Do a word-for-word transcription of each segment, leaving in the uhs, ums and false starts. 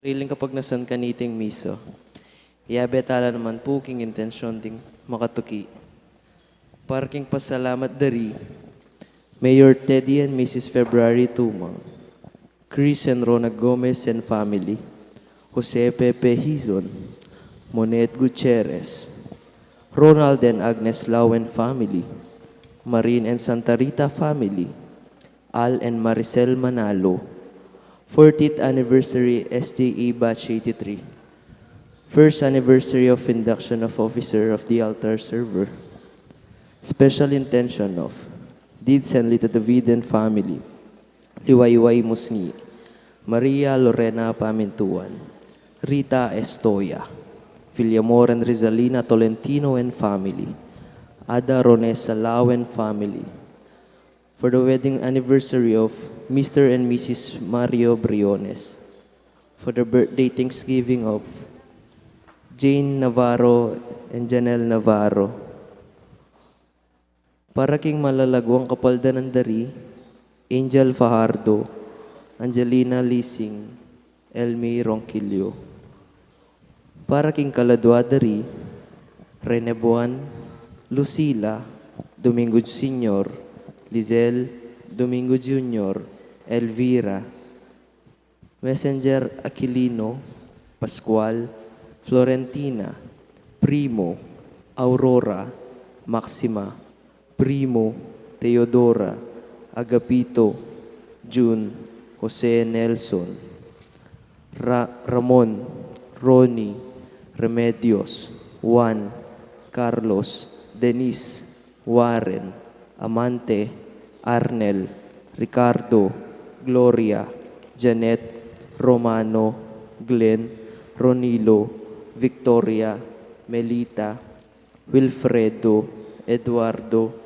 Sariling kapagnasan kaniting misa. Iyabe tala naman pu king intensyon ding makatuki. Para king pasalamat dari Mayor Teddy and Missus February Tumang, Chris and Rona Gomez and family, Jose Pepe Hizon, Monet Gutierrez, Ronald and Agnes Lau and family, Marin and Santa Rita family, Al and Maricel Manalo, fortieth anniversary S J A Batch eighty-three, first anniversary of induction of officer of the altar server, special intention of Did San Lita David and family, Liwayway Musngi, Maria Lorena Pamintuan, Rita Estoya, Villamor and Rizalina Tolentino and family, Ada Ronesa Lau and family, for the wedding anniversary of Mister and Missus Mario Briones, for the birthday thanksgiving of Jane Navarro and Janelle Navarro. Para king malalaguang kapaldanan dari, Angel Fajardo, Angelina Lising, Elmi Ronquillo. Para king kaladua dari, Rene Buan, Lucila, Domingo Senior, Lizelle, Domingo Junior, Elvira, Messenger Aquilino, Pascual, Florentina, Primo, Aurora, Maxima, Primo, Teodora, Agapito, Jun, Jose Nelson, Ra-, Ramon, Ronnie, Remedios, Juan, Carlos, Denise, Warren, Amante, Arnel, Ricardo, Gloria, Janet, Romano, Glenn, Ronilo, Victoria, Melita, Wilfredo, Eduardo,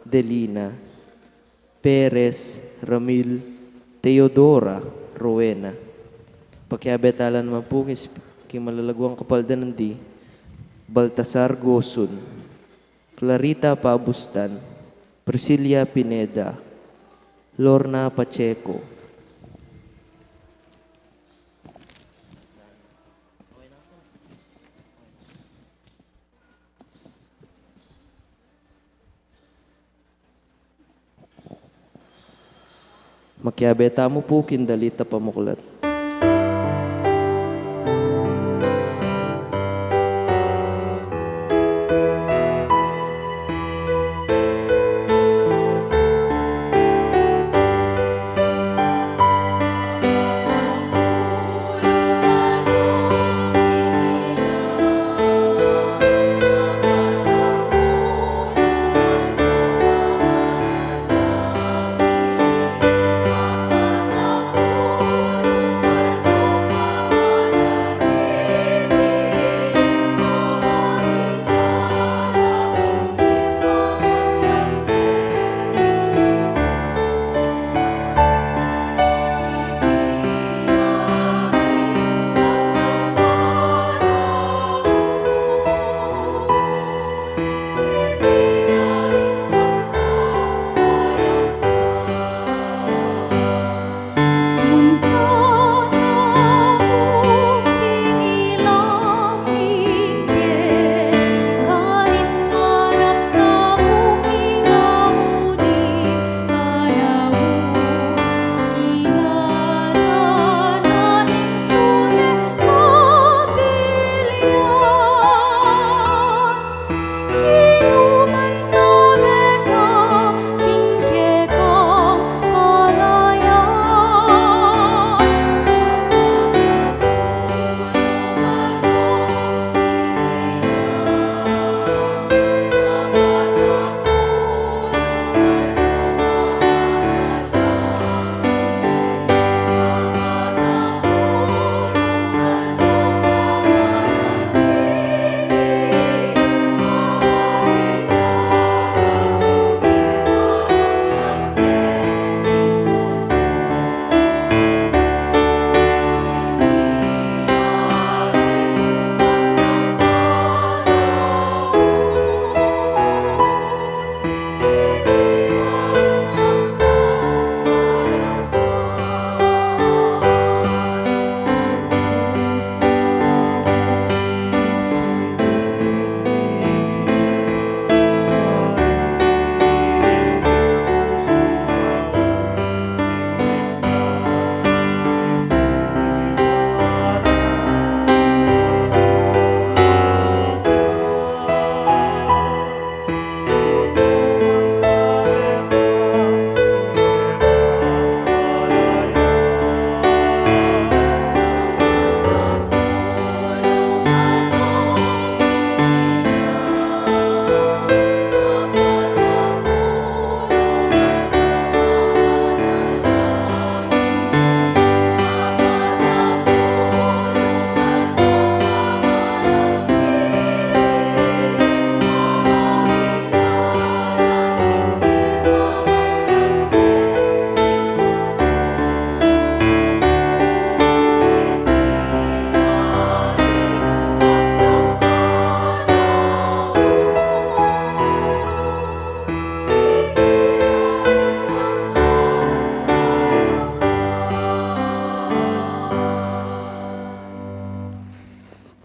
Delina, Perez, Ramil, Teodora, Rowena. Pakiabe tala naman pu king, king malalaguang kapaldanan di, Baltasar Gosun, Clarita Pabustan, Priscilla Pineda, Lorna Pacheco. Makiabe tamu pu king dalit a pamuklat.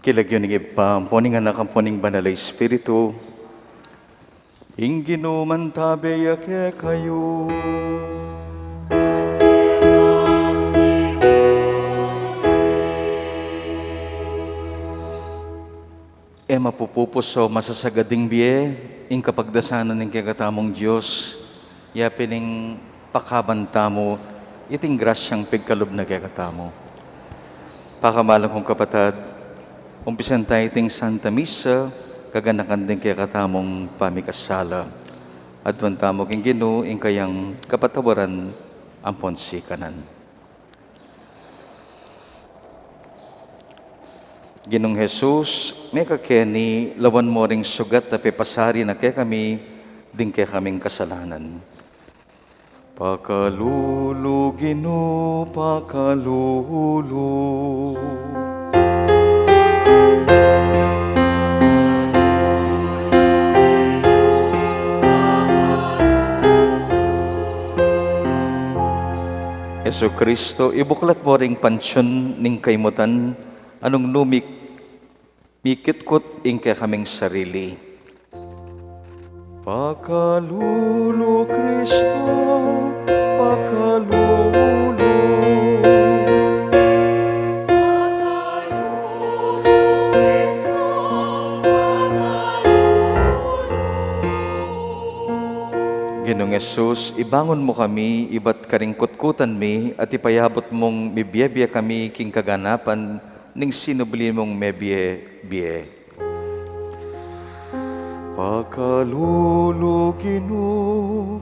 King lagyu ning Ibpa, ampo ning Anak, ampo ning Banal a Espiritu. Ing Ginu mantabe ya kekayu. E mapupupus o masasagad ding bie ing kapagdasan ning kekatamung Dios, ya pin ing pakaban tamu iting grasyang pigkalub na kekatamu. Pakamalan kung kapatad, umpisan tamu iting Santa Misa, kaganakan ding kekatamung pamikasala. Aduan tamu king Ginu ing kayang kapatawaran ampon sikanan. Ginung Jesus, mekakeni, lawan mo ring sugat a pepasari na kekami ding kekaming kasalanan. Pakalulu, Ginu, pakalulu. Jesucristo, ibuklat mo ring panteon ning kaimutan, a nung nu mi- mikitkut ing kekaming sarili. Pakalulu, Cristo, pakalulu. Ginung Jesus, ibangun mu kami ibat karing kutkutan mi, at ipayabut mung mibie-bie kami king kaganapan ning sinubli mung mebie-bie. Pakalulu, Ginu,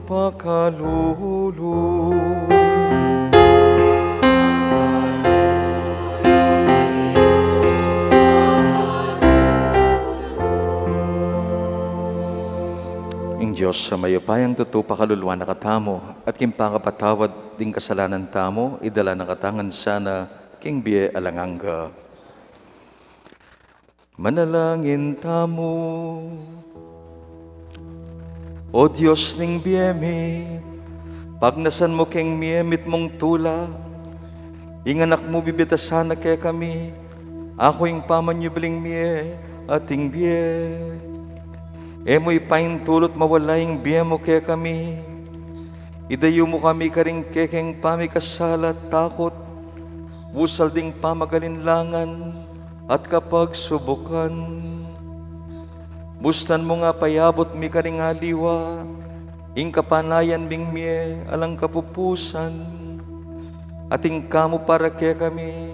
pakalulu. Ing Dios a mayupayang tutu pakaluluan na katamu, at king pakapatawad ding kasalanan tamu, idala na katamu ngan sana king bie alang angga. Manalangin tamu. O Dios ning bie mi, pagnasan mu king mie mitmung tula ing Anak mu, bibitasan na kekami, aku ing pamanyubling mie at ing bie. E mu ipaintulut mawala ing bie mu kekami. Idayu mu kami karing kekeng pamikasala at takut, busal ding pamagalinlangan at kapagsubukan. Bustan mu nga payabut mi karing aliwa ing kapanayan ming mie alang kapupusan, at ingka mu para kekami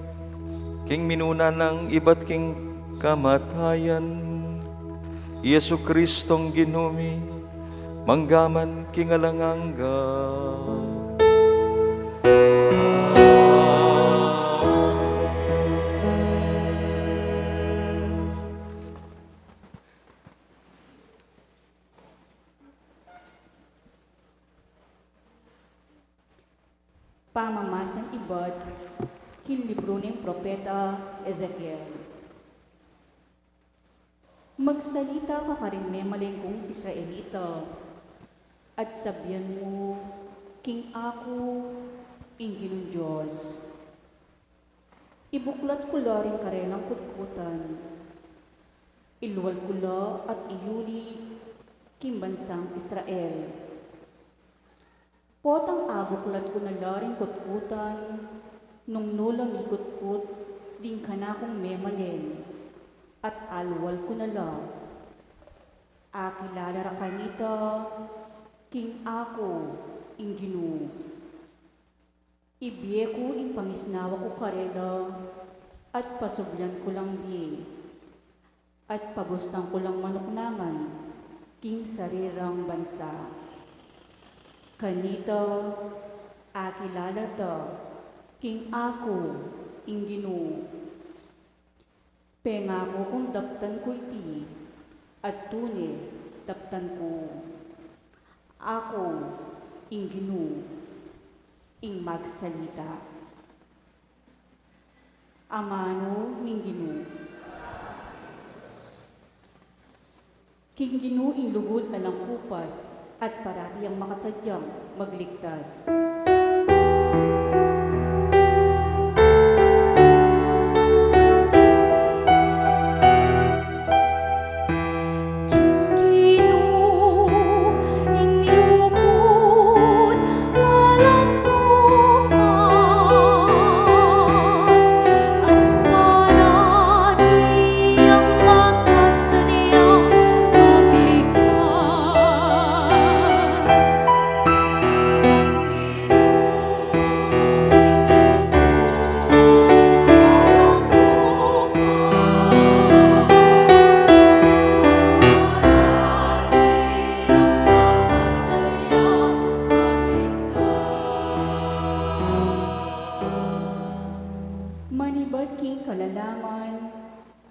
king minuna nang ibat king kamatayan, i Jesucristong Ginu mi, mangga man king alang angga. Pamamasang ibat king libru ning propeta Ezekiel. Magsalita ka karing memalen kung Israelita, at sabian mu king aku ing Ginung Dios. Ibuklat ku la ring karelang kutkutan, ilual ku la at iyuli king bansang Israel. Potang abuklat ku na la ring kutkutan, nung nu la mikutkut ding kanakung memalen, at alual ku na la. Akilala ra kanita king aku ing Ginu. Ibie ku ing pangisnawa ku karela, at pasublian ku lang bie, at pabustan ku lang manuknangan king sarili rang bansa. Kanita, akilala da king aku ing Ginu. Pengaku kung daptan ku iti, at tune daptan ku. Aku ing Ginu, ing magsalita. Amanu ning Ginu. King Ginu ing lugud alang kupas, at parati yang makasadyang magligtas.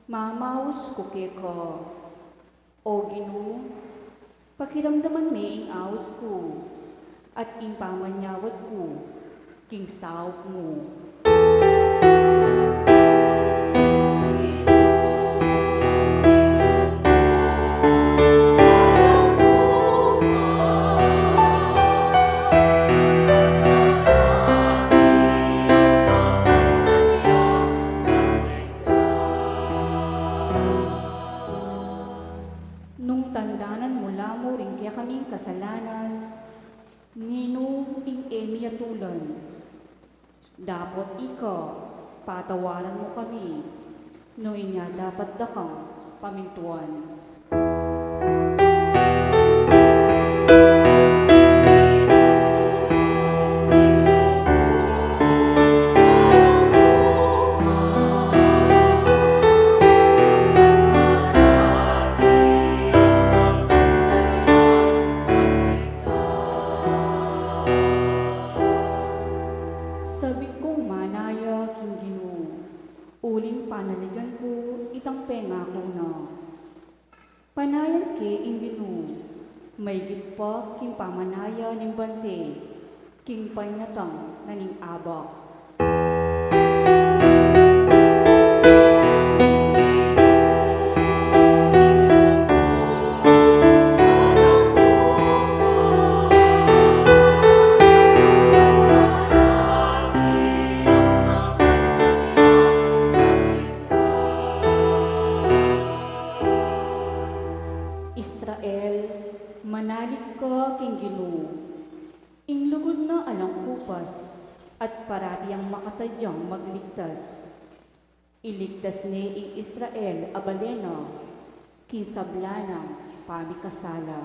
Mamaus ku keka, O Ginu, pakiramdaman me ing aus ku, at ing pamanyawad ku king saup mu. Nung tandanan mu la mu ring kekaming kasalanan, ninu ing e mi atulan? Dapot ika, patawaran mu kami, nung inya dapat da kang pamintuan. Sabik kung manaya king Ginu, uling panaligan ku itang pengaku na. Panayan ke ing Ginu, maigit pa king pamanaya ning bante, king panyatang na ning abak. Israel, manalig ka king Ginu. Ing lugud na alang kupas, at parati yang makasadyang magligtas. Iligtas ne ing Israel a balen na, king sabla nang pamikasala.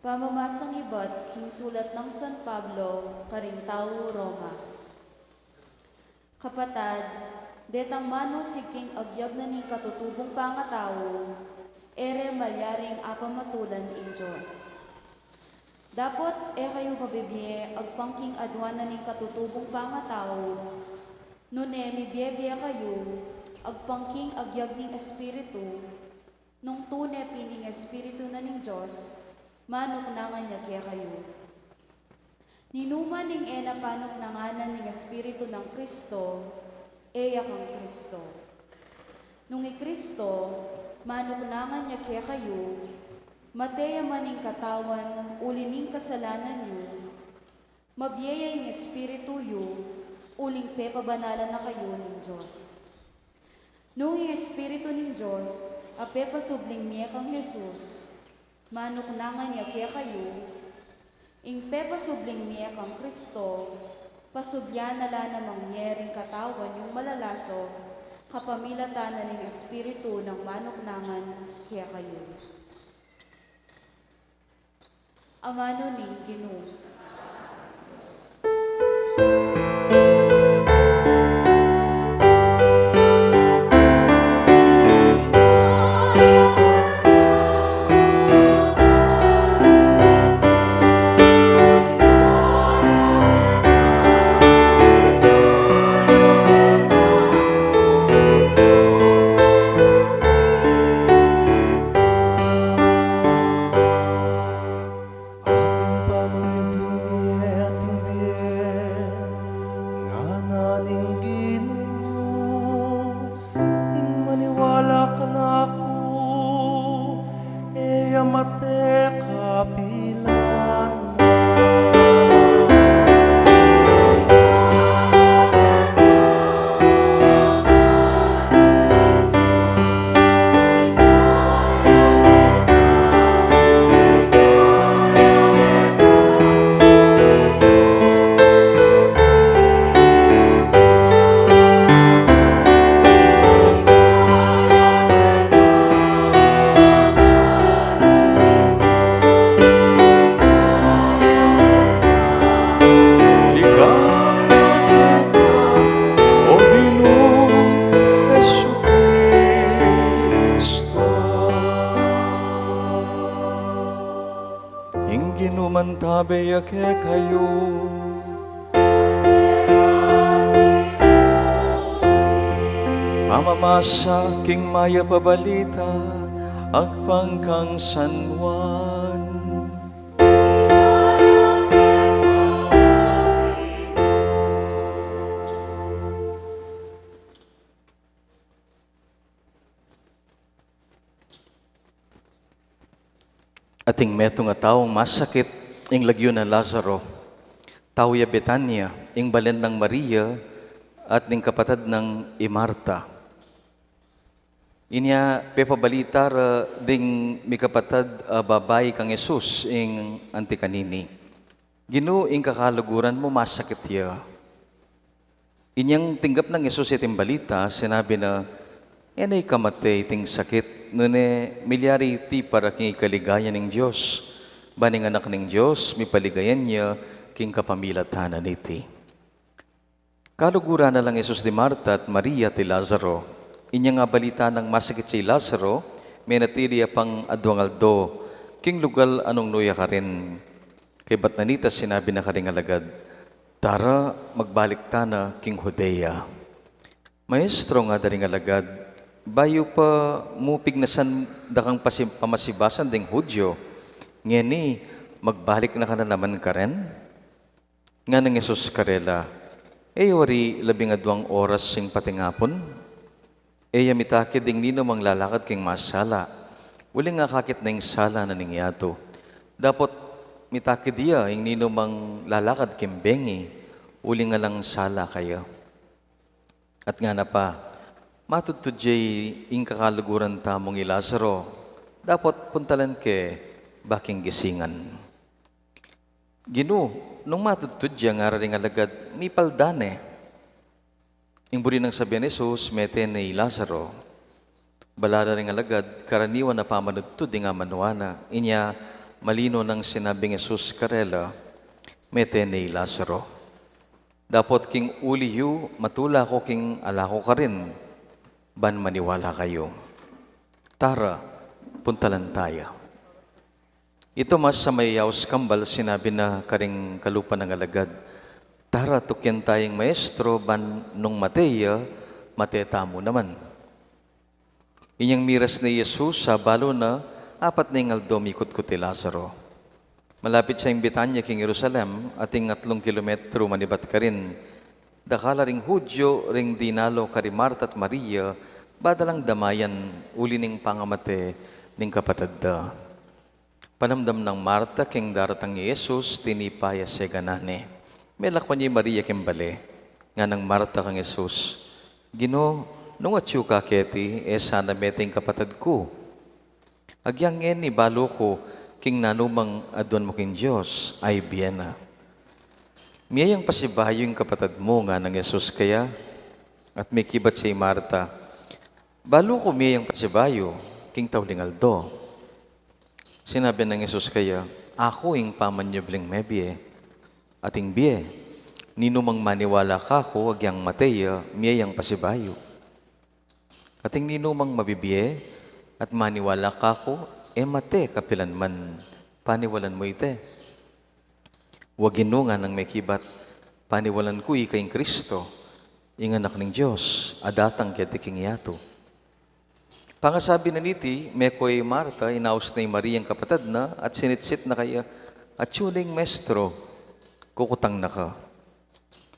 Pamamasang ibat king sulat nang San Pablo karing tau Roma. Kapatad, detang manusig king agyag na ning katutubung pangatau, e re malyaring apamatulan ing Dios. Dapot e kayu mabibie agpang king aduan na ning katutubung pangatau, nune mibiebie kayu agpang king agyag ning Espiritu, nung tune pin ing Espiritu na ning Dios, manuknangan ya kekayu. Ninuman ing e na panuknanganan ning Espiritu nang Kristo, e ya kang Kristo. Nung i Kristo, manuknangan ya kekayu, mate ya man ing katawan uli ning kasalanan yu, mabie ya ing espiritu yu, uling pepabanalan na kayu ning Dios. Nung ing Espiritu ning Dios a pepasubling mie kang Jesus, manuknangan ya kekayu, ing pepasubling mie kang Kristo, pasublian na la namang mie ring katawan yung malalaso, kapamilatan na ning Espiritu nang manuknangan kekayu. Amanu ning Ginu. Aking pamanyubling mie ating bie, ngana ning Ginu, ing maniwala kanaku, e ya mate kapilan man. Ginu mantabe ya kekayu. Pamamasa king mayap a balita agpang kang San Juan. Ating metung a taung masakit, ing lagyu nang Lazaro. Tau ya Betania, ing balen nang Maria at ning kapatad nang i Marta. Inya pepabalita ra ding mikapatad a babai kang Jesus ing anti kanini, "Ginu, ing kakaluguran mu masakit ya." Inyang tinggap nang Jesus iting balita, sinabi na, "E na ikamate iting sakit, nune milyari iti para king ikaligaya ning Dios, ban ing Anak ning Dios mipaligayan ya king kapamilatan na niti." Kaluguran na lang Jesus di Marta at Maria at i Lazaro. Inyang abalita nang masakit ya i Lazaro, menatili ya pang adwang aldo king lugal a nung nu ya karin. Kaybat na nita, sinabi na karing alagad, "Tara, magbalik tana king Judea." "Maestro," ngana da ring alagad, "bayu pa mu pignasan da kang pasi-, pamasibasan ding Judio, ngeni magbalik na ka na naman karin?" Nganang Jesus karela, "E yu wari labing adwang oras ing patingapun? E ya mitakid ing ninumang lalakad king masala, uling akakit na ing sala na ning yatu. Dapot mitakid ya ing ninumang lalakad king bengi, uling alang sala kaya." At ngana pa, "Matudtud ya ing kakaluguran tamung i Lazaro, dapot puntalan ke ba king gisingan." "Ginu, nung matudtud ya," ngara ring alagad, "mipalda ne." Ing buri nang sabian Jesus, "Mete ne i Lazaro." Bala da ring alagad, karaniwan a pamanudtud ing amanuan na. Inya malino nang sinabing Jesus karela, "Mete ne i Lazaro. Dapot king uli yu, matula ku king ala ku karin, ban maniwala kayu. Tara, puntalan taya." I Tomas a mayayaus kambal sinabi na karing kalupa nang alagad, "Tara, tukyan taya ing Maestro, ban nung mate ya, mate tamu naman." Inyang miras ne i Jesus, abalu na, apat ne ing aldo mikutkut i Lazaro. Malapit ya ing Betania king Jerusalem, ating atlung kilometro manibat karin. Dakal a ring Judio ring dinalo kari Marta at Maria, ba da lang damayan uli ning pangamate ning kapatad da. Panamdam nang Marta king daratang i Jesus, tinipa ya seganan ne. Melakwan ya i Maria king bale. Nganang Marta kang Jesus, "Ginu, nung atyu ka keti, e sana mete ing kapatad ku. Agyang ngeni balu ku king nanumang aduan mu king Dios, ay bie na." "Mie yang pasibayu ing kapatad mu," nganang Jesus kaya. At mekibat ya i Marta, "Balu ku mie yang pasibayu king tauling aldo." Sinabi nang Jesus kaya, "Aku ing pamanyubling mebie at ing bie. Ninumang maniwala kaku, agyang mate ya, mie yang pasibayu. At ing ninumang mabibie at maniwala kaku, e mate kapilan man. Paniwalan mu ite?" "Wa, Ginu," nganang mekibat, "paniwalan ku ika ing Kristo, ing Anak ning Dios, a datang keti king yatu." Pangasabi na niti, meko i Marta, inaus na i Maria ing kapatad na, at sinitsit na kaya, "Atyu ne ing Maestro, kukutang na ka."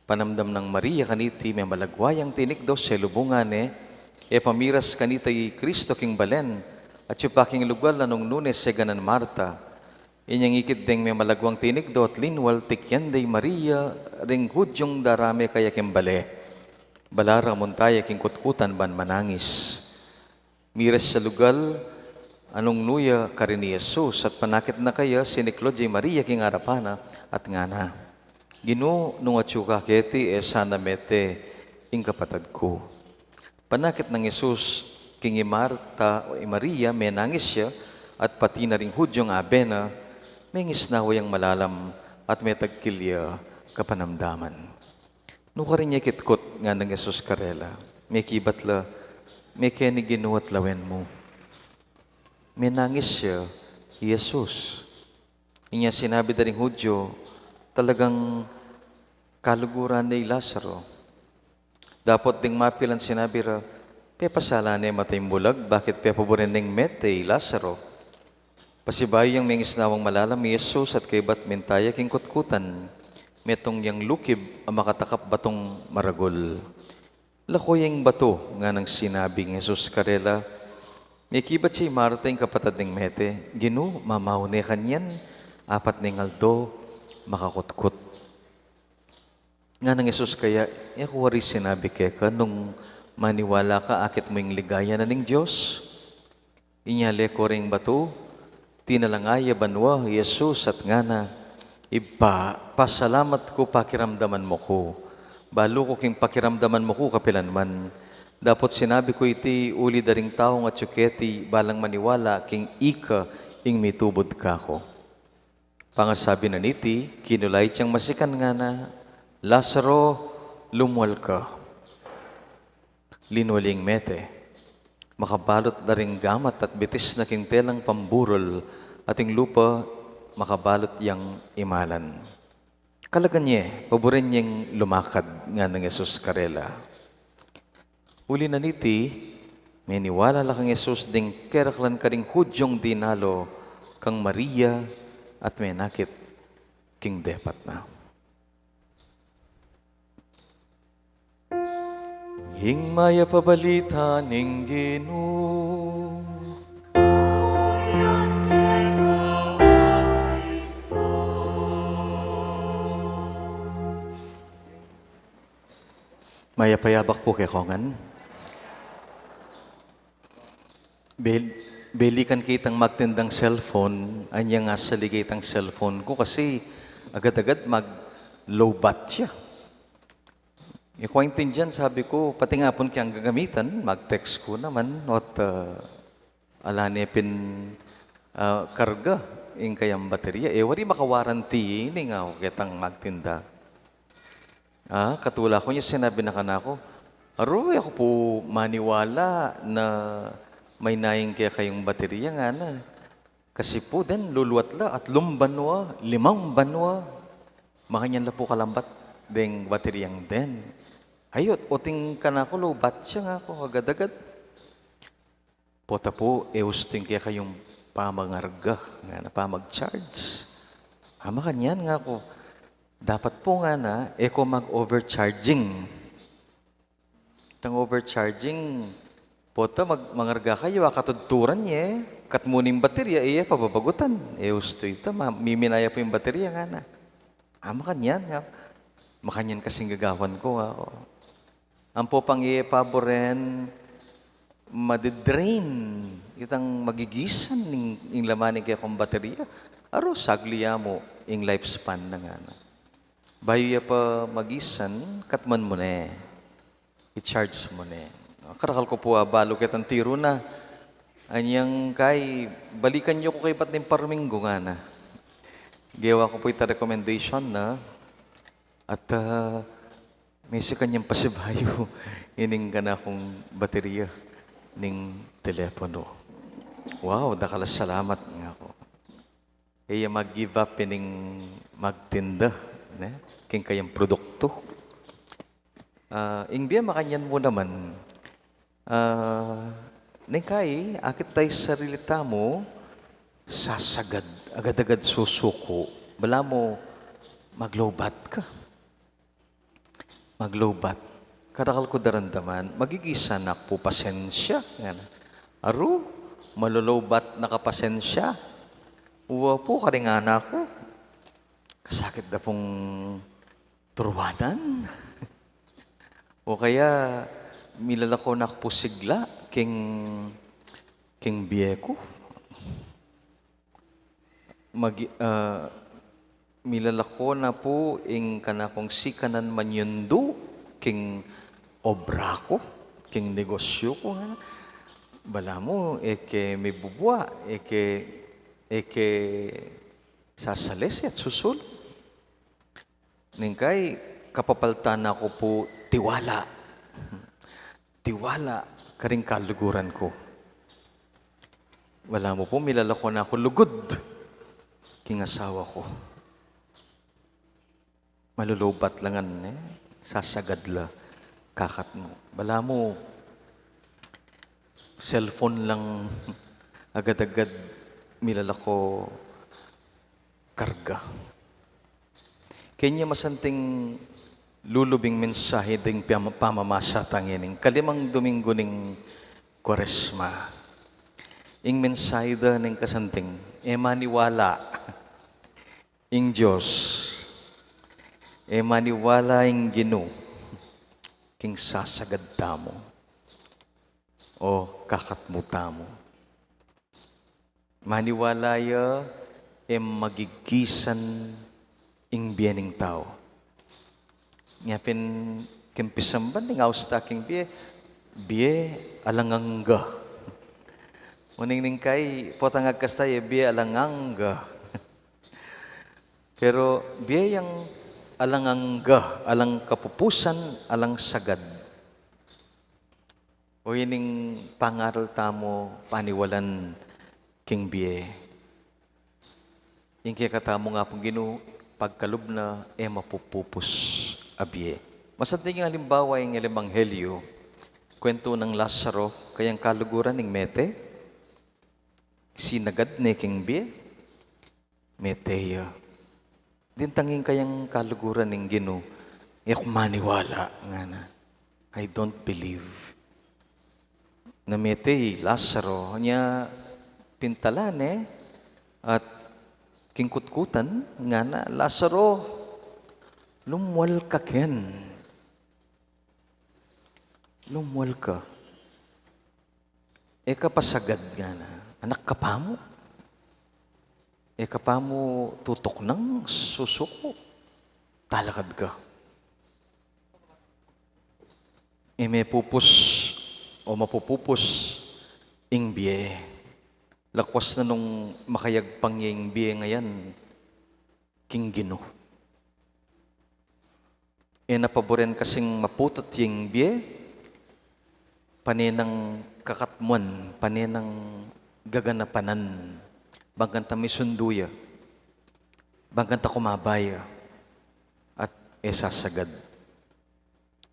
Panamdam nang Maria kaniti, memalagwa yang tinikdo, selubungan ne, e pa miras kanita i Kristo king balen, atyu pa king lugal a nung nu ne seganan Marta. Inyang ikit deng memalagwang tinikdo at linwal, tikyan de i Maria ring Judiong darame kaya king bale. Bala ra munta ya king kutkutan ban manangis. Miras ya lugal a nung nu ya karin i Jesus, at panakit na kaya, siniklud ya i Maria king arapan na, at ngana, "Ginu, nung atyu ka keti, e sana mete ing kapatad ku." Panakit nang Jesus king i Marta, i Maria, menangis ya, at pati na ring Judiong abe na, mengisnawa yang malalam, at metagkil ya kapanamdaman. "Nukarin ye kitkut?" nganang Jesus karela. Mekibat la, "Mekeni, Ginu, at lawen mu." Menangis ya i Jesus. Inya sinabi da ring Hudyo, "Talagang kaluguran ne i Lazaro." Dapot deng mapilan sinabi ra, "Pepasala ne mata ing bulag, bakit pepaburen neng mete i Lazaro?" Pasibayu yang mengisnawang malalam i Jesus at kaybat minta ya king kutkutan, metung yang lukib a makatakap batong maragul. "Lako ya ing bato," nganang sinabi nang Jesus karela. Mekibat ya i Marta, ing kapatad ning mete, "Ginu, mamaune kanyan, apat ne ing aldo makakutkut." Nganang Jesus kaya, "E ku wari sinabi keka, nung maniwala ka, akit mu ing ligaya na ning Dios?" Inya leko ring bato, tinalanga ya banua i Jesus at ngana, "Ibpa, pasalamat ku pakiramdaman mu ku. Balu ku king pakiramdaman mu ku kapilan man. Dapot sinabi ku iti uli da ring taung atyu keti balang maniwala king ika ing mitubud kaku." Pangasabi na niti, kinulait yang masikan ngana, "Lazaro, lumual ka." Linual ing mete. Makabalut da ring gamat at bitis na king telang pamburul, at ing lupa makabalut yang imalan. "Kalagan ye, paburen yeng lumakad," nganang Jesus karela. Uli na niti, meniwala la kang Jesus ding keraklan karing Hudyong dinalo kang Maria at menakit king depat na. Ing mayap a balita ning Ginu. Mayap a yabak pu kekongan. Bel-, belikan ke itang magtindang cellphone, anyang asali ke itang cellphone ku kasi agad-agad mag-lowbat ya. E ku aintindian, sabi ku, pati nga pun kayang gagamitan, mag-text ku naman, ot, ah, ala ne pin, ah, karga ing kayang baterya. E wari maka-warranty ini, ngaku ketang magtinda. Ah, katula ku nya sinabi na kanaku, "Aru, e ku pu maniwala na mainaing kekayung baterya," ngana. Kasi pu den, luluat la atlung banua, limang banua, makanyan la pu kalambat deng bateryang den. Ayut, oting kanaku lowbat ya, ngaku, agad-agad. Pota pu, e ustu ing kekayung pamangarga, ngana, pamag-charge. Ah, makanyan, ngaku. Dapat pu, ngana, e ko mag-overcharging. Itang overcharging, pota mag-, mangarga kayu, akatudturan ye, katmu ning baterya, e ye pababagutan. E ustu ita, ma-, miminaya pu ing baterya, ngana. Ah, makanyan, nga. Makanyan kasing gagawan ku, ngaku. Ampo pang e paburen, madidrain, itang magigisan ning, ing laman ning kekong baterya. Aru, sagli ya mu ing lifespan na, ngana. Bayu ya pa magisan, katman mu ne. I-charge mu ne. Karakal ku pu abalu ketang tiru na. Anyang kai, balikan yu ku kaybat ning parminggu, ngana. Gewa ku pu ita recommendation na. At, ah, mesikan yang pasibayu ining kanakung baterya ning teleponu. Wow, dakal a salamat, ngaku. E ya mag-give up ining magtinda, ne? King kayang produktu. Ah, ing bie makanyan mu naman, ah, neng kai, akit ta ing sarili tamu, sasagad, agad-agad susuku. Balamu, maglowbat ka. Maglowbat. Karakal ku daramdaman, magigisan na ku pu pasensya, ngana. Aru, malolowbat na ka pasensya. Uwa pu, karing anak ku, kasakit da pung turuanan. O kaya, milalako na ku pu sigla, king, king bie ku. Magi-, ah, milalako na pu ing kanakung sikanan manyundu king obra ku, king negosyu ku, ha? Balamu, e ke mibubua, e ke, e ke sasales at susul. Neng kai, kapapaltan na ku pu tiwala. Tiwala karing kaluguran ku. Balamu pu, milalako na ku lugud. king asawa ku. Malulubat la ngan, e, sasagad la, kakat mu. Balamu, cellphone lang agad-agad milalako karga. Kenya masanting lulubing mensahe ding piyama-, pamamasa ta ngening kalimang Domingo ning Kuaresma. Ing mensahe da ning kasanting, e maniwala ing Dios, e maniwala ing Ginu, king sasagad tamu o kakatmu tamu. Maniwala ya, e magigisan ing bie ning tau. Nya pin, king pisamban ning austa king bie, bie alang angga. Uning ning kai, potang agkas ta ya, bie alang angga. Pero bie yang alang angga, alang kapupusan, alang sagad. O ining pangaral tamu paniwalan king bie. Ing kekatamung Apung Ginu, pagkalub na e mapupupus a bie. Masanting alimbawa ing Ebanghelyo, kwentu nang Lazaro, kayang kaluguran ning mete, sinagad ne king bie, mete ya. Dintang ing kayang kaluguran ning Ginu, e ku maniwala, ngana. I don't believe. Na mete i Lazaro, nya pintalan ne, at king kutkutan, ngana, Lazaro, lumual ka ken. Lumual ka. E ka pa sagad, ngana. Anak ka pa mu. E ka pa mu tutuknang susuku. Talakad ka. E mepupus o mapupupus ing bie. Lakwas na nung makayagpang ya ing bie ngayan king Ginu. E na paburen kasing maputut ya ing bie, pane nang kakatmuan, pane nang gaganapanan, bang kanta misundu ya, bang kanta kumaba ya, at e sasagad.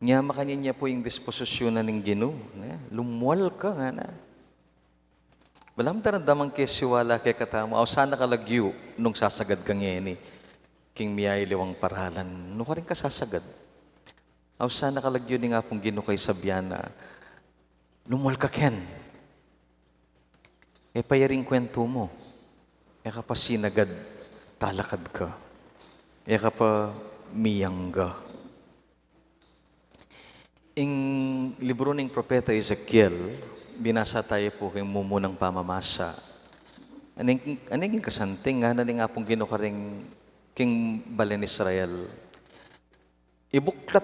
Nya makanyan ya pu ing disposisyunan ning Ginu, ne? Lumual ka, ngana. Balamu daramdaman ke siwala kekatamu, ausan na ka lagyu nung sasagad ka ngeni king miyayaliwang paralan. Nu karin ka sasagad? Ausan na ka lagyu ning Apung Ginu kay sabian na, lumual ka ken. E pa ya ring kwentu mu. E ka pa sinagad, talakad ka. E ka pa miyangga. Ing libru ning propeta Ezekiel, binasa tayu pu king mumunang pamamasa. Aning, aning kasanting, ngana ning Apung Ginu karing king balen Israel, ibuklat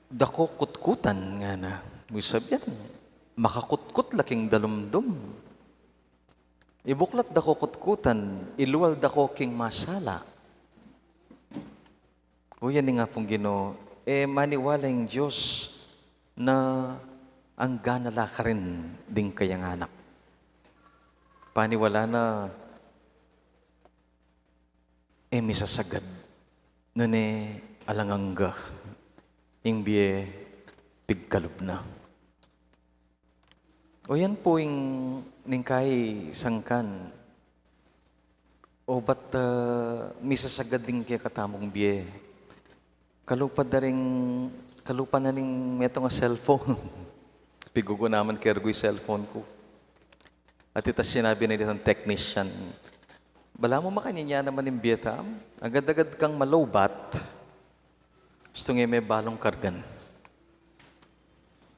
da ku kutkutan, ngana. Ibig sabihin, makakutkut la king dalumdum. Ibuklat da ku kutkutan, ilual da ku king masala. Kuya ning Apung Ginu, e maniwala ing Dios na angga na la karin ding kayang anak. Paniwala na e misasagad, nune alang angga ing bie pigkalub na. O yan pu ing ningkai sangkan. O bat, ah, misasagad ding kekatamung bie. Kalupa da ring, kalupa na ning metung a cellphone. Pigugunaman ke rugu ing cellphone ku. At ita sinabi na ditang technician, balamu makanyan ya naman ing bie tam, agad-agad kang malubat. Gustu nge me balung kargan.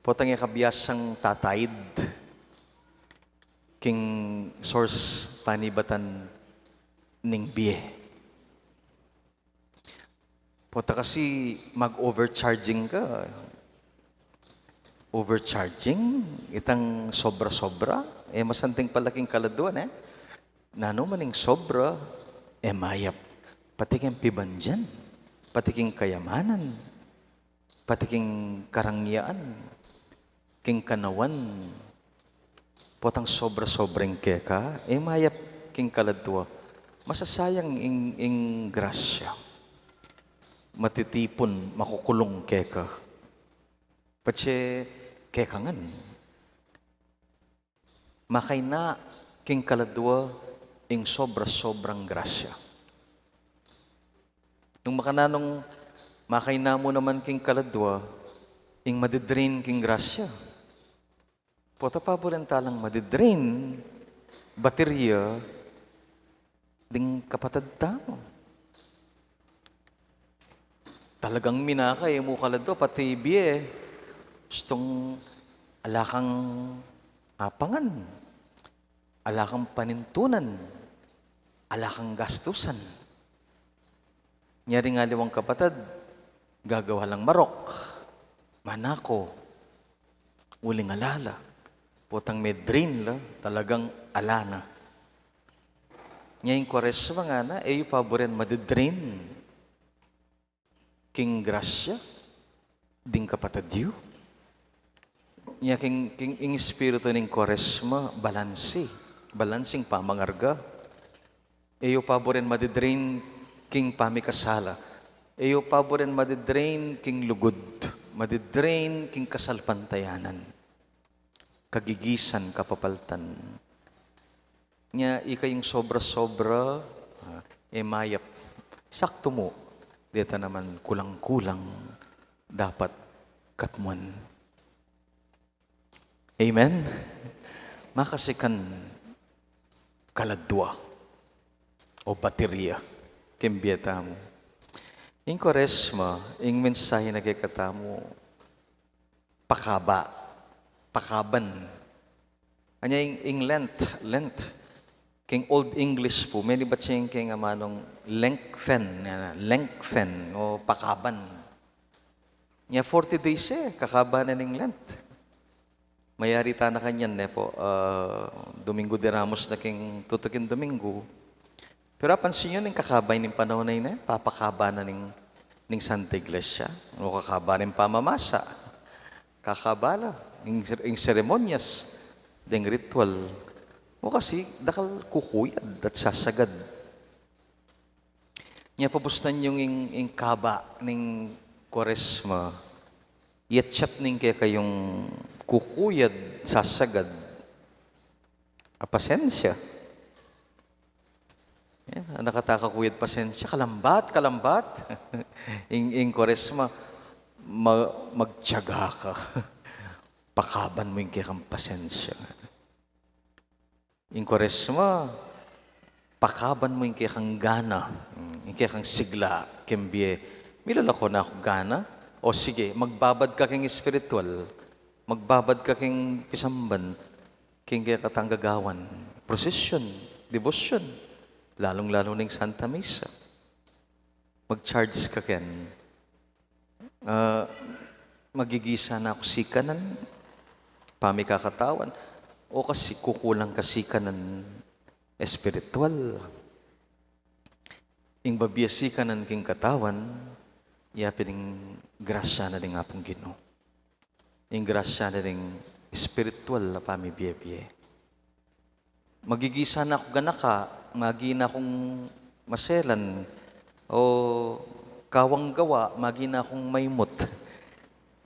Potang e ka biasang tataid king source panibatan ning bie. Pota kasi mag-overcharging ka. Overcharging? Itang sobra-sobra? E masanting pala king kaladua, ne? Nanu man ing sobra, e mayap. Pati king pibandian, pati king kayamanan, pati king karangyaan, king kanawan. Potang sobra-sobra ing keka, e mayap king kaladua. Masasayang ing, ing grasya. Matitipun, makukulung keka. Patse keka ngan. Makaina king kaladwa ing sobra-sobrang grasya. Nung makananung makaina mu naman king kaladwa, ing madidrain king grasya. Pota paburen talang madidrain, baterya, ding kapatad tamu. Talagang minaka, e mu kaladwa, pati bie, gustung ala kang apangan, ala kang panintunan, ala kang gastusan. Nya ring aliwang kapatad, gagawa lang marok, manako, uling ala la. Potang me-drain la, talagang ala na. Nya ing Kwaresma ngana, e yu paburen madidrain king grasya ding kapatad yu. Nya king, king, ing espiritu ning Kwaresma, balanse. Balanseng pamangarga. E yu paburen madidrain king pamikasala. E yu paburen madidrain king lugud. Madidrain king kasalpantayanan. Kagigisan, kapapaltan. Nya ika ing sobra-sobra, ah, e mayap. Saktu mu, deta naman kulang-kulang dapat katmuan. Amen? Makasikan kaladwa o baterya king bie tamu. Ing Kwaresma, ing mensahe na kekatamu, pakaba, pakaban. Anya ing, ing Lent, Lent. King Old English pu, menibat ya ing king amanung lengthen, yan, lengthen, o pakaban. Nya forty days e, kakaban na ning Lent. Mayari tana kanyan, ne pu, ah, Domingo de Ramos na king tutuking Domingo. Pero apansin yu ning kakaba ning panaun a ini, papakaba na ning, ning Santa Iglesia. O kakaba ning pamamasa. Kakaba la. Ing, ing seremonyas. Ding ritual. O kasi, dakal kukuyad at sasagad. Nya pabustan yung ing, ing kaba ning Kwaresma. Yet siyat ning kekayung kukuyad, sasagad. A pasensya. Yan, a nakataka kuyad pasensya, kalambat, kalambat. Ing, ing Kwaresma, ma-, magtiyaga ka. Pakaban mu ing kekang pasensya. Ing Kwaresma, pakaban mu ing kekang gana, ing kekang sigla, king bie, milalako na aku gana. O sige, magbabad ka king espiritual, magbabad ka king pisamban, king kekatang gagawan, prosesyon, debosyon, lalung-lalu ning Santa Misa. Mag-charge ka ken, ah, magigisa na aku sikanan, pamikakatawan, o kasi kukulang ka sikanan espiritual. Ing babie sikanan king katawan, ya pin ing grasya na ning Apung Ginu. Ing grasya na ning espiritual a pamibie-bie. Magigisa na aku ganaka, magi na kung maselan, o kawang gawa, magi na kung maimut.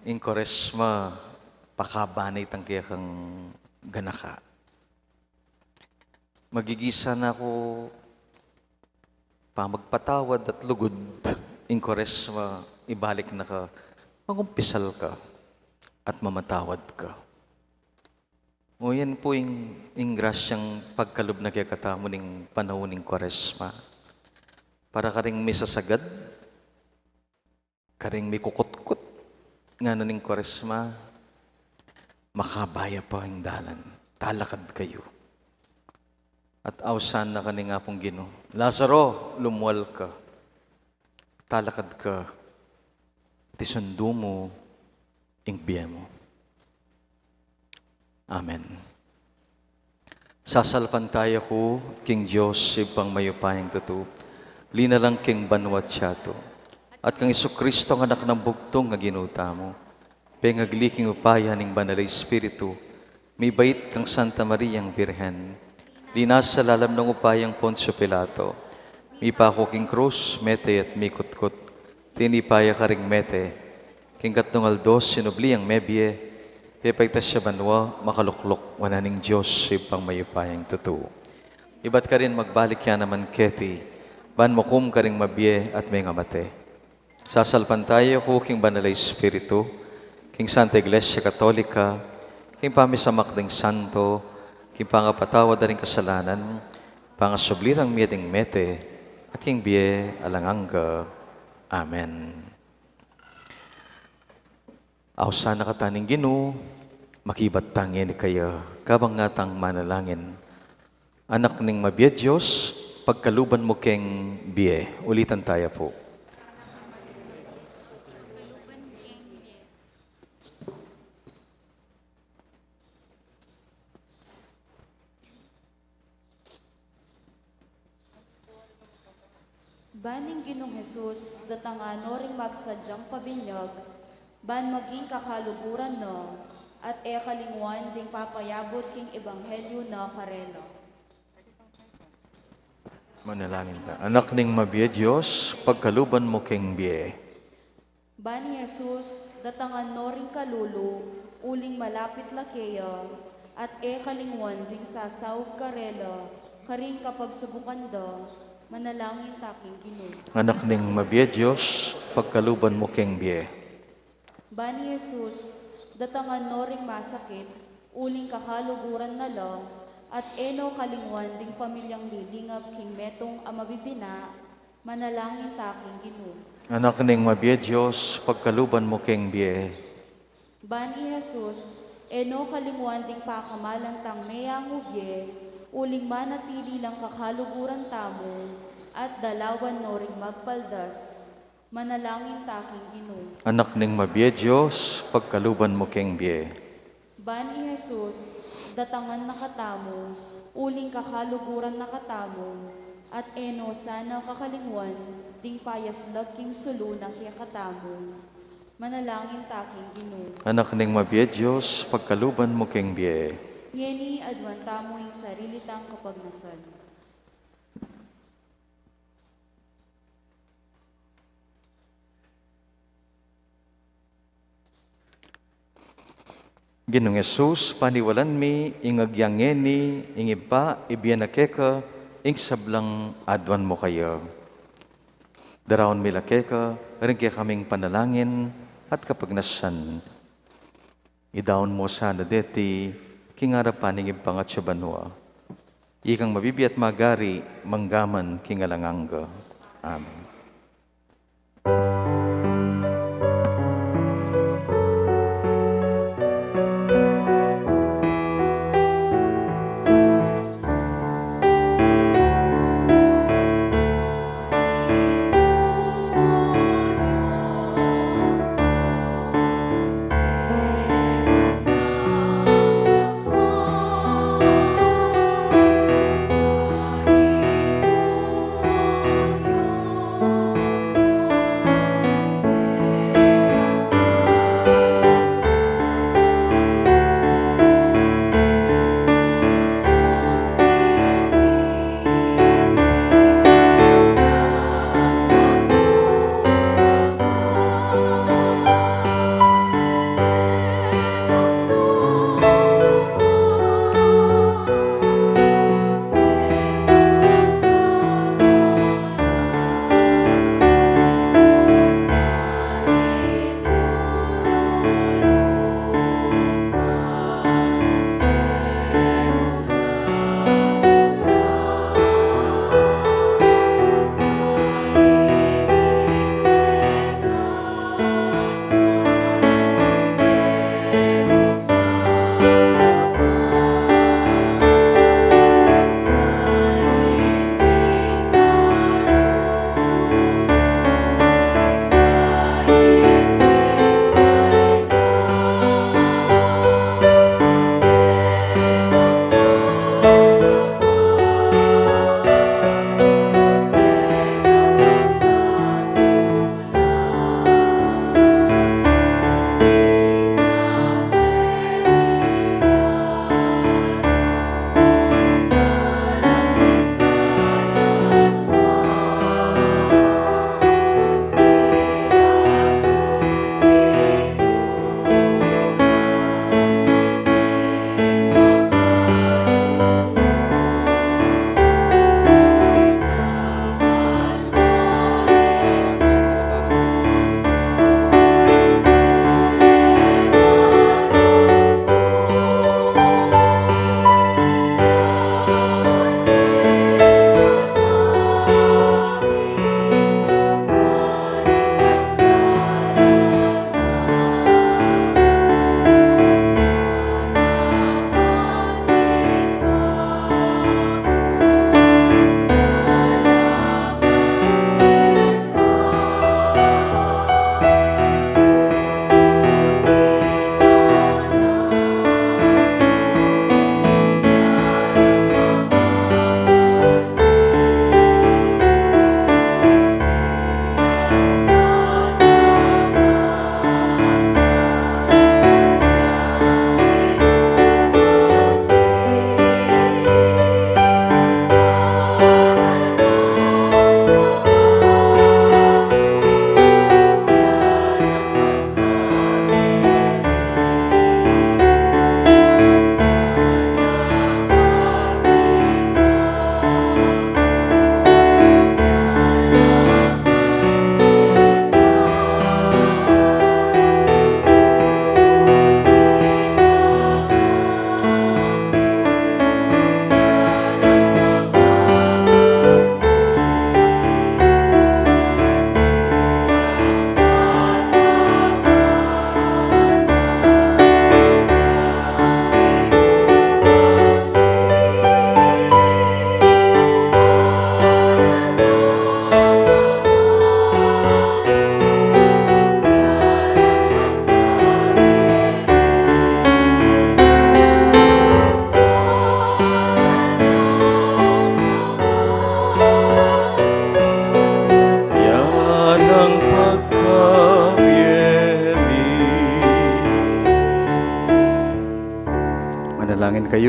Ing Kwaresma, pakaba na itang kekang ganaka. Magigisa na aku pamagpatawad at lugud, ing Kwaresma, ibalik na ka, mangumpisal ka, at mamatawad ka. O yan pu ing, ing grasyang pagkalub na kekatamu ning panaun ning Kwaresma. Para karing misasagad, karing mikukutkut, ngana ning Kwaresma, makaba ya pa ing dalan, talakad kayu. At ausan na ka ning Apung Ginu, Lazaro, lumual ka, talakad ka, at isundu mu ing bie mu. Amen. Sasalpantaya ku king Dios, Ibpang mayupayang tutu, linalang king banua at yatu, at kang Jesucristo, a Anak nang bugtung a Ginu tamu, pengagli king upaya ning Banal a Espiritu, mibait kang Santa Mariang Birhen, linasa lalam ning upayang Poncio Pilato, Mipaku king krus, mete at mikutkut. Tinipa ya karing mete, king katlung aldo sinubli yang mebie, pepaitas ya banua, makalukluk wanan ning Dios Ibpang mayupayang tutu. Ibat karin magbalik ya naman keti, ban mukum karing mabie at mengamate. Sasalpantaya ku king Banal a Espiritu, king Santa Iglesia Katolika, king pamisamak ding santo, king pangapatawad da ring kasalanan, pangasubli rang mie ding mete, at king bie alang angga. Amen. Ausan na kata ning Ginu, makibat tang ngeni kaya, kabang ngatang manalangin. Anak ning mabie Dios, pagkaluban mu keng bie. Ulitan taya pu. Ban ning Ginung Jesus, datangan no ring magsadyang pabinyag, ban maging kakaluguran na, at e kalinguan ding papayabut king ebanghelyu na karela. Manalangin ta. Anak ning mabie Dios, pagkaluban mu keng bie. Ban i Jesus, datangan no ring kalulu, uling malapit la keya, at e kalinguan ding sasaub karela, karing kapagsubukan da, manalangin ta king Ginu. Anak ning mabie Dios, pagkaluban mu keng bie. Ban i Jesus, datangan no ring masakit, uling kakaluguran na la, at e no kalinguan ding pamilyang lilingap king metung a mabibina, manalangin ta king Ginu. Anak ning mabie Dios, pagkaluban mu keng bie. Ban i Jesus, e no kalinguan ding pakamalan tang meyangu bie, uling manatili lang kakaluguran tamu, at dalawan no ring magpaldas, manalangin ta king Ginu. Anak ning mabie Dios, pagkaluban mu keng bie. Ban i Jesus, datangan na katamu, uling kakaluguran na katamu, at e no sana kakalinguan ding payaslag king sulu na kekatamu, manalangin ta king Ginu. Anak ning mabie Dios, pagkaluban mu keng bie. Ngeni aduan tamu ing sarili tang kapagnasan. Ginung Jesus, paniwalan mi, ing agyang ngeni, ing Ibpa, ibie na keka, ing sablang aduan mu kaya. Daraun mi la keka, ring kekaming panalangin at kapagnasan. Idaun mu sana deti, king arapan ning Ibpa at sa banua. Ikang mabibie at magari, mangga man king alang angga. Amen.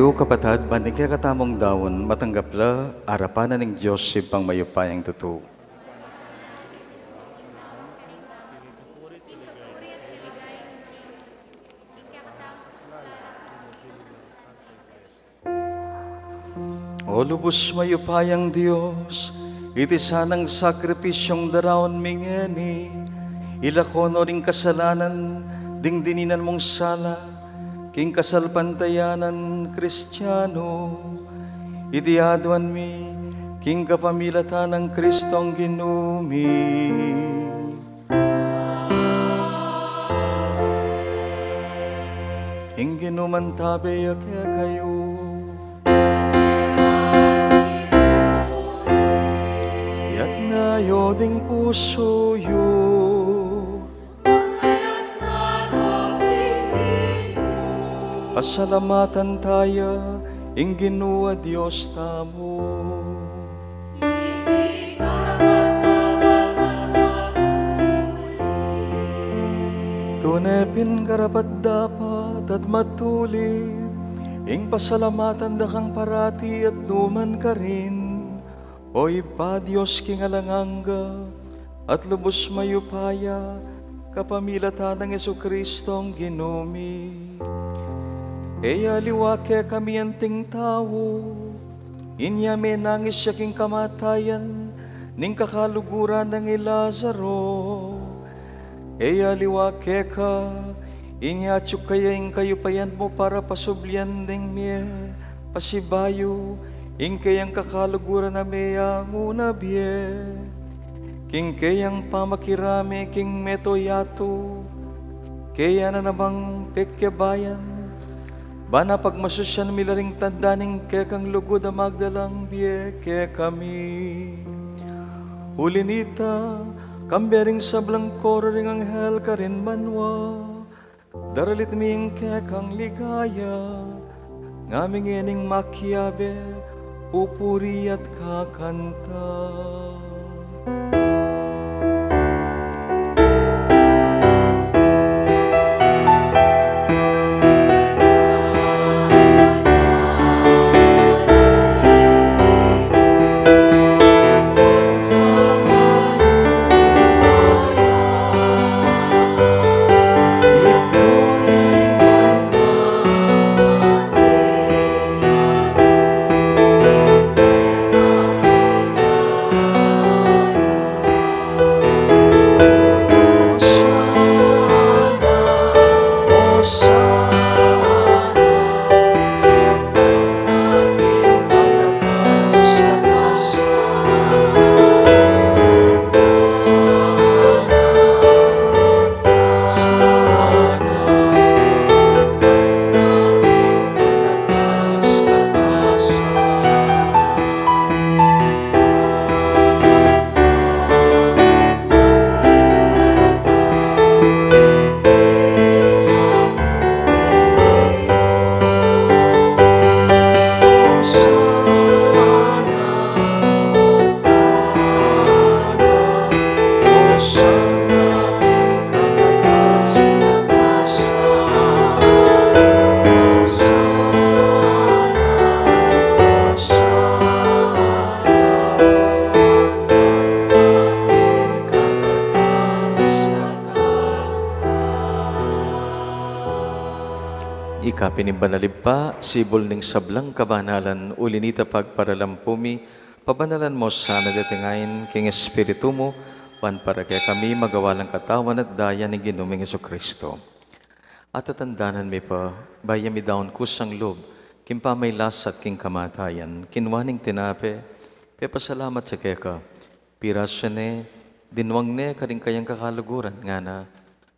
O kapatad, ban ding kekatamung daun, matanggap la arapan na ning Dios Ibpang mayupayang tutu. O lubus mayupayang Dios, iti sanang sakripisyung daraun mi ngeni, ilako no ring kasalanan ding dininan mung sala, king kasalpantayanan Kristiano, iti aduan mi, king kapamilatan nang Kristong Ginu mi. Ing Ginu mantabe ya kekayu. Itas yu ding pusu yu. Pasalamatan taya ing Ginu a Dios tamu. Tune pin karapat-dapat at matulid ing pasalamatan da kang parati at nu man karin, O Ibpa, Dios king alang angga at lubus mayupaya, kapamilatan nang Jesucristong Ginu mi. E ya liwa kekami anting tau, inya menangis ya king kamatayan ning kakaluguran nang i Lazaro. E ya liwa keka, inya atiu kaya ing kayupayan mu para pasublian deng mie pasibayu ing keyang kakaluguran a meangu na bie. King keyang pamakirame king meto yatu, keya na namang pekyabayan, ban apagmasusyan mi la ring tanda ning kekang lugud a magdalang bie kekami. Uli nita, kambe ring sablang koro ring anghel karin banua, daralit mi ing kekang ligaya, ngaming ngening makiabe, pupuri at kakanta. Ika pin ing banal Ibpa, sibul ning sablang kabanalan, uli nita pagparalampu mi, pabanalan mu sana deti ngain king Espiritu mu, ban para kekami magawa lang katawan at daya ning Ginu ming Jesucristo. At tatandanan mi pa, bayu mi daun kusang lub king pamailas at king kamatayan, kinua ne ing tinape, pepasalamat ya keka, pirasu ne, dinwang ne karing kayang kakaluguran, ngana,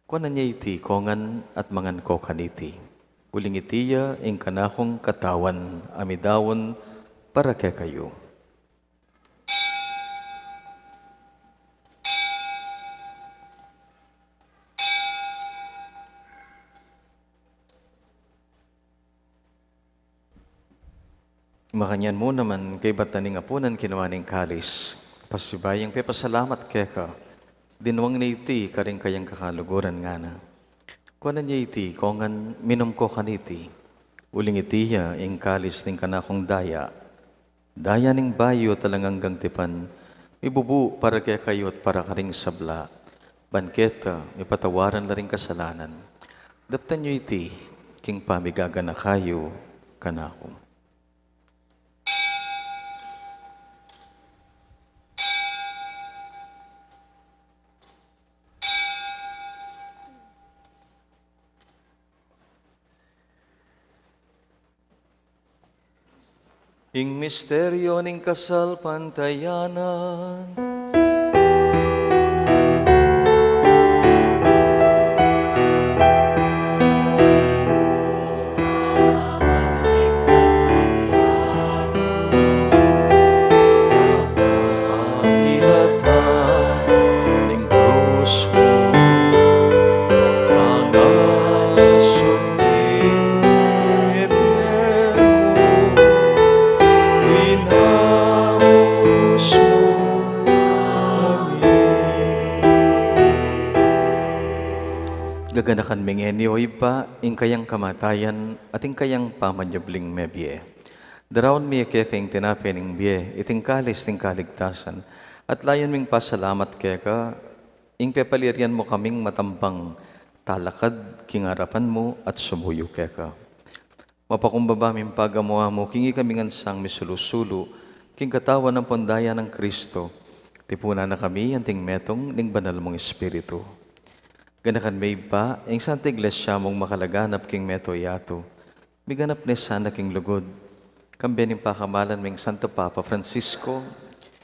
kuanan ye iti kongan at mangan ko kaniti. Uling iti ya ing kanakung katawan a midaun para kekayu. Makanyan mu naman, kaybat da ning apunan, kinua ne ing kalis, pasibayu yang pepasalamat keka, dinwang ne iti karing kayang kakaluguran, ngana, kuanan ye iti kongan, minum ko kaniti. Uling iti ya ing kalis ning kanakung daya, daya ning bayu at alang anggang tipan, mibubu para kekayu at para karing sabla. Ban keta mipatawaran la ring kasalanan. Daptan yu iti king pamigaganaka yu kanaku. Ing misteryu ning kasalpantayanan. Pamilatan ning krus mu, pangasung ibie mu, inamus mu kami. Gaganakan mi ngeni, o Ibpa, ing kayang kamatayan at ing kayang pamanyubling mebie. Daraun mi keka ing tinape ning bie, iting kalis ning kaligtasan, at layun ming pasalamat keka, ing pepalirian mu kaming matampang talakad king arapan mu at sumuyu keka. Mapakumbaba ming pagamu-amu king ikami ngan sang misulu-sulu king katawan ampon daya nang Kristo, tipunan na kami anting metung ning Banal mung Espiritu. Ganakan me Ibpa ing Santa Iglesia mung makalaganap king meto yatu. Miganap ne sana king lugud, kambe ning pakamalan ming Santo Papa Francisco,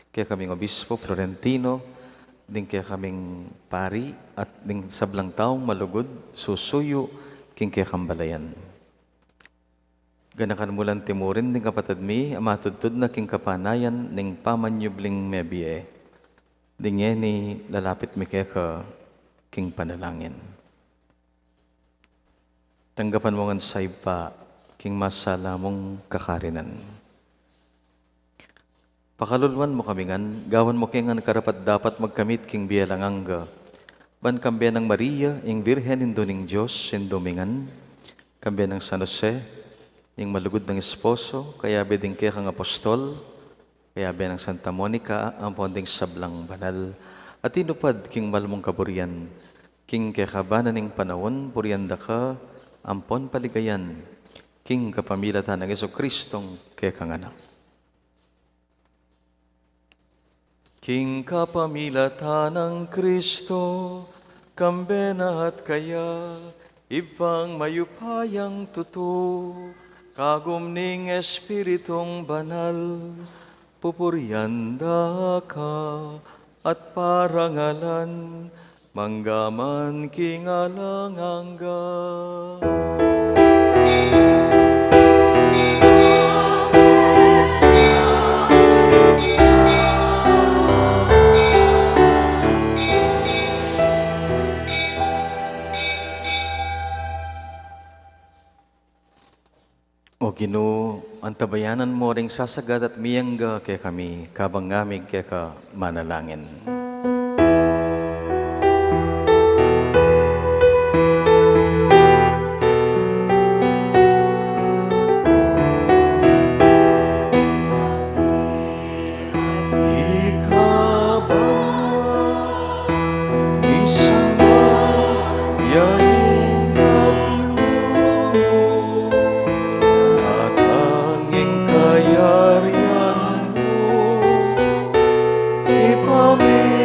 kekaming Obispo Florentino, ding kekaming pari at ding sablang taung malugud susuyu king kekang balayan. Ganakan mu lang timurin ding kapatad mi a matudtud na king kapanayan ning pamanyubling mebie. Ding ngeni lalapit mi keka king panalangin. Tanggapan mu ngan sa Ibpa king masala mung kakarinan. Pakaluluan mu kami ngan, gawan mu ke ngan karapat-dapat magkamit king bie alang angga. Ban kambe nang Maria, ing Birhen Indu ning Dios, Indu mi ngan, kambe nang San Jose, ing malugud nang esposo, kayabe ding kekang apostol, kayabe nang Santa Monica, ampon ding sablang banal a tinupad king mal mung kaburian, king kekaban na ning panaun, burian da ka, ampon paligayan, king kapamilatan nang Jesucristong kekang Anak. King kapamilatan nang Kristo, kambe na at kaya, Ibpang mayupayang tutu, kagum ning Espiritung Banal, pupurian da ka at parangalan, mangga man king alang angga. O Ginu, antabayanan mu ring sasagad at miyangga kekami, kabang ngamig keka manalangin. Ika ba isang ya ing lagyu mu, datang ing kayarian mu, ipami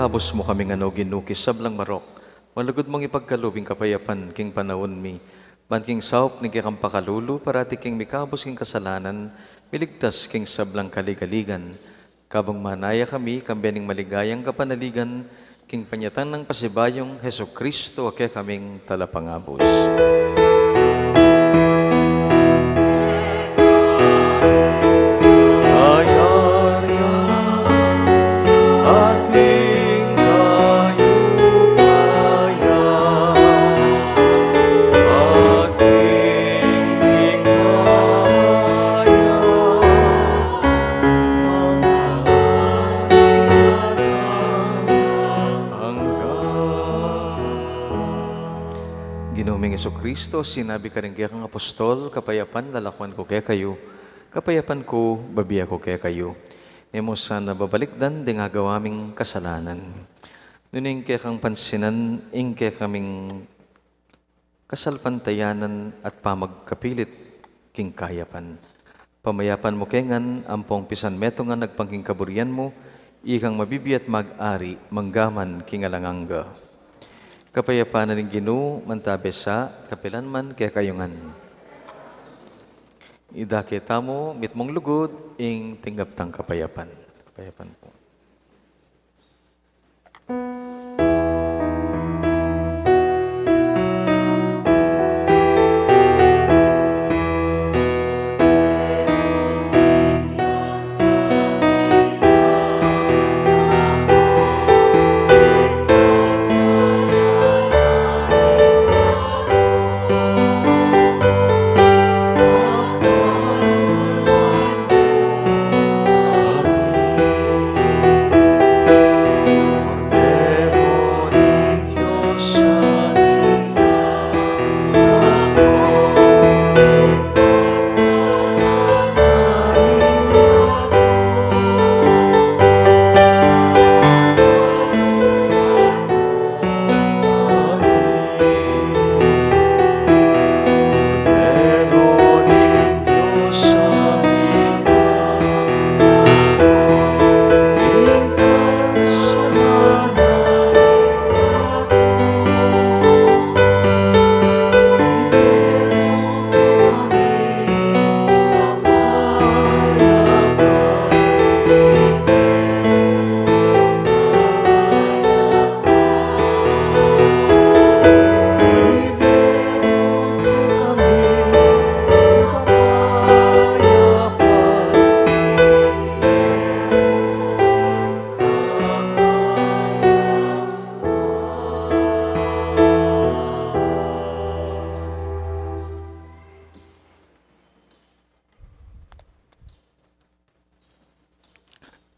Ikabus mu kami ngan, O Ginu, king sablang marok, malugud mung ipagkalub ing kapayapan king panaun mi, ban king saup ning kekang pakalulu, parati kaming mikabus king kasalanan, miligtas king sablang kaligaligan. Kabang manaya kami, kambe ning maligayang kapanaligan, king panyatang nang pasibayung Jesucristo, a kekaming Talapangabus. Kayarian at ing kayupayan, at ing ikaya Ginu ming Jesucristo, sinabi karing kekang apostol, "Kapayapan lalakwan ku kekayu, kapayapan ku bibie ku kekayu." E mu sana babalikdan ding agawa ming kasalanan. Nune ing kekang pansinan ing kekaming kasalpantayanan at pamagkapilit king kayapan. Pamayapan mu ke ngan ampong pisan metung ngan agpang king kaburian mu, ikang mabibie at mag-ari mangga man king alang angga. Kapayapan na ning Ginu mantabe sa kapilan man kekayu ngan. Idake tamu mitmung lugud ing tinggap tang kapayapan. Kapayapan pu.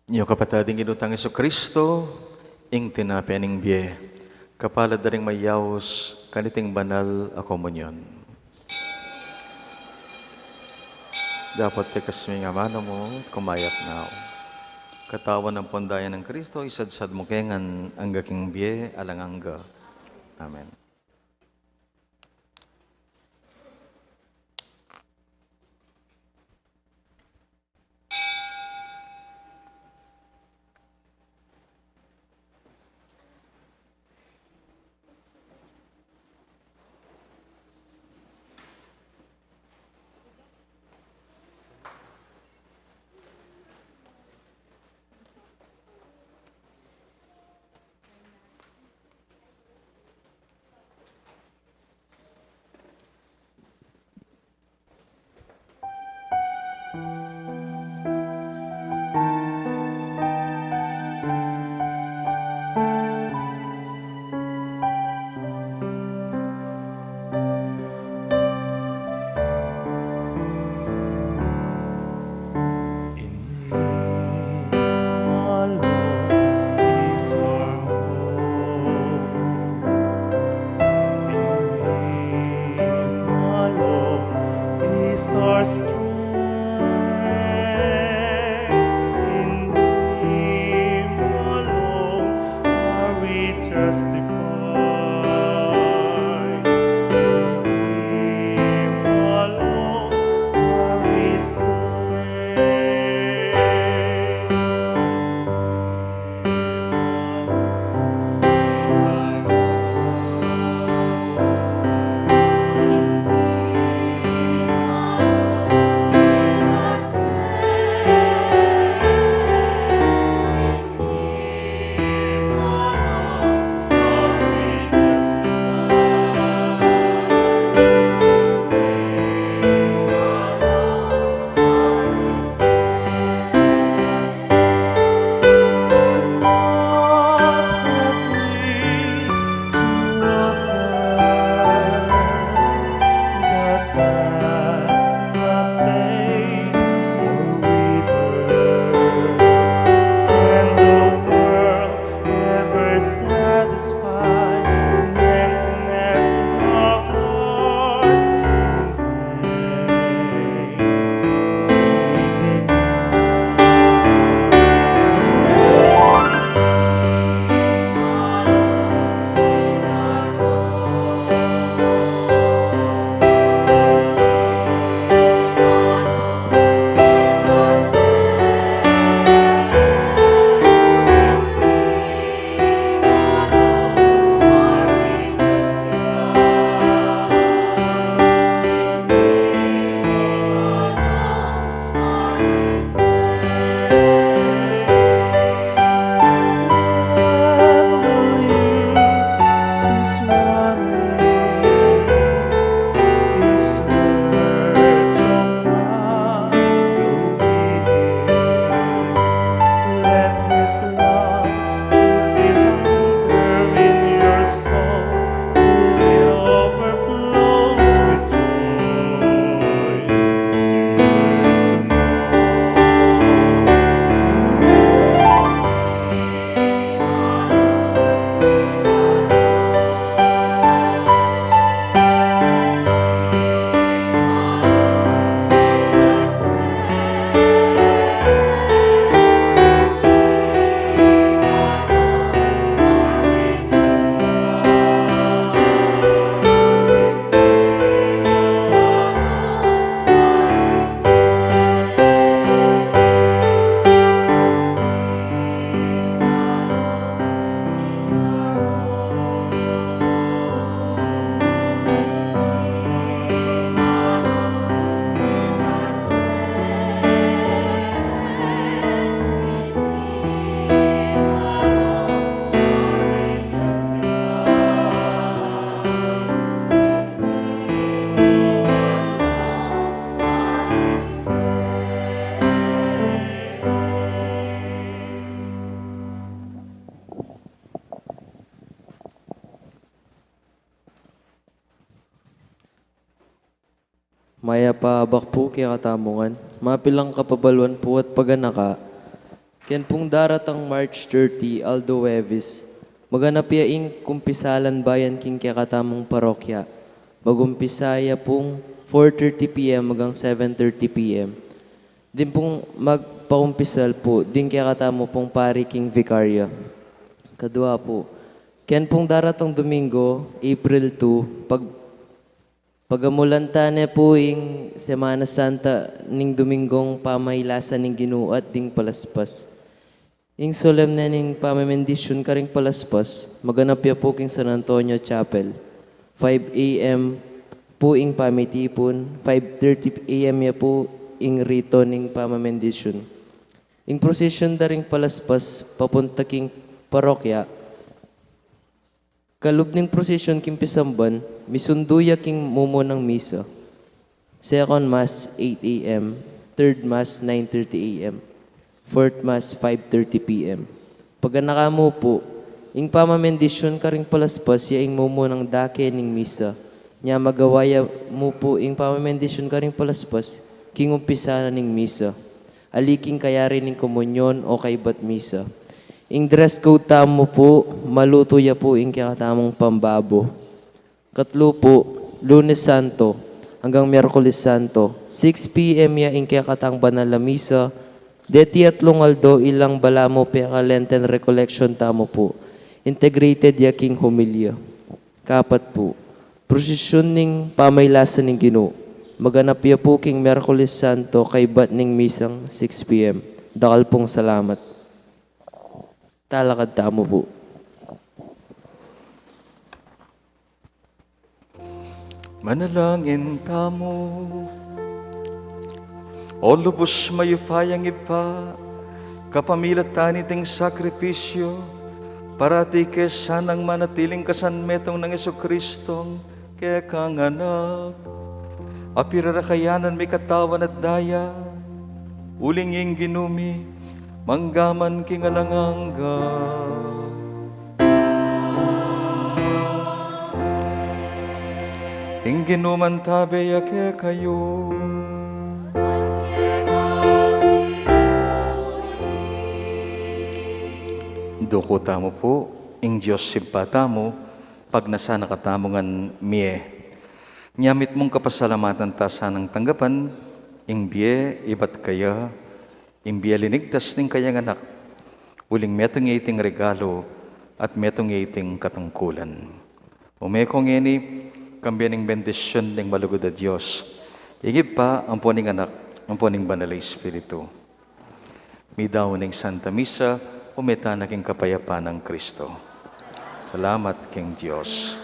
Nyo kapatad, ing Ginu tang Jesucristo, ing tinape ning bie, kapalad da ring mayaus kaniting banal a komunyon. Dapot ikas mu ing amanu mu, kumayap na. Katawan ampon daya nang Cristo, isadsad mu ke ngan angga king bie alang angga. Amen. Mayap a abak pu kekatamu ngan, mapilang kapabaluan pu at paganaka. Ken pung daratang March thirty, aldo Huwebes, maganap ya ing kumpisalan bayan king kekatamung parokya. Magumpisa ya pung four thirty P M hanggang seven thirty P M. Din pung magpakumpisal pu, ding kekatamu pung pari king vikarya. Kadua pu, ken pung daratang Domingo, April two, pag pagamulan ta ne pu ing Semana Santa ning Domingong pamailasan ning Ginu at ding palaspas. Ing solemne ning pamabendisyun karing palaspas, maganap ya pu king San Antonio Chapel. Five A M pu ing pamitipun, five thirty A M ya pu ing rito ning pamabendisyun. Ing prosesyon da ring palaspas papunta king parokya, kalub ning prosesyon king pisamban, misundu ya king mumunang misa. Second Mass, eight A M, Third Mass, nine thirty A M, Fourth Mass, five thirty P M. Paganaka mu pu, ing pamabendisyun karing palaspas ya ing mumunang dake ning misa. Nya magawa ya mu pu ing pamabendisyun karing palaspas king umpisa na ning misa, ali king kayari ning komunyon o kaybat misa. Ing dress code tamu pu, malutu ya pu ing kekatamung pambabo. Katlu pu, Lunes Santo hanggang Miyerkules Santo, six P M ya ing kekatang banal a misa. Deti atlung aldo ilang balamu peka Lenten Recollection tamu pu, integrated ya king homilya. Kapat pu, prosesyon ning pamailasan ning Ginu, maganap ya pu king Miyerkules Santo kaybat ning misang six P M. Dakal pung salamat. Talakad tamu pu. Manalangin tamu. O lubus mayupayang Ibpa, kapamilatan niting sakripisyu, parati ke sanang manatiling kasanmetung nang Jesucristong kekang Anak, a pirarakayanan mi katawan at daya, uling ing Ginu mi, mangga man king alang angga. Ing Ginu mantabe ya kekayu. Duku tamu pu, ing Dios Ibpa tamu, pagnasan na katamu ngan mie. Nya mitmung kapasalamatan ta sanang tanggapan ing bie ibat kaya, ing bie linigtas ning kayang Anak, uling metung ya iting regalu at metung ya iting katungkulan. Ume ko ngeni, kambe ning bendisyun ning malugud a Dios, ing Ibpa, ampo ning Anak, ampo ning Banal a Espiritu. Midaun ing Santa Misa, ume tana king kapayapan nang Kristo. Salamat king Dios.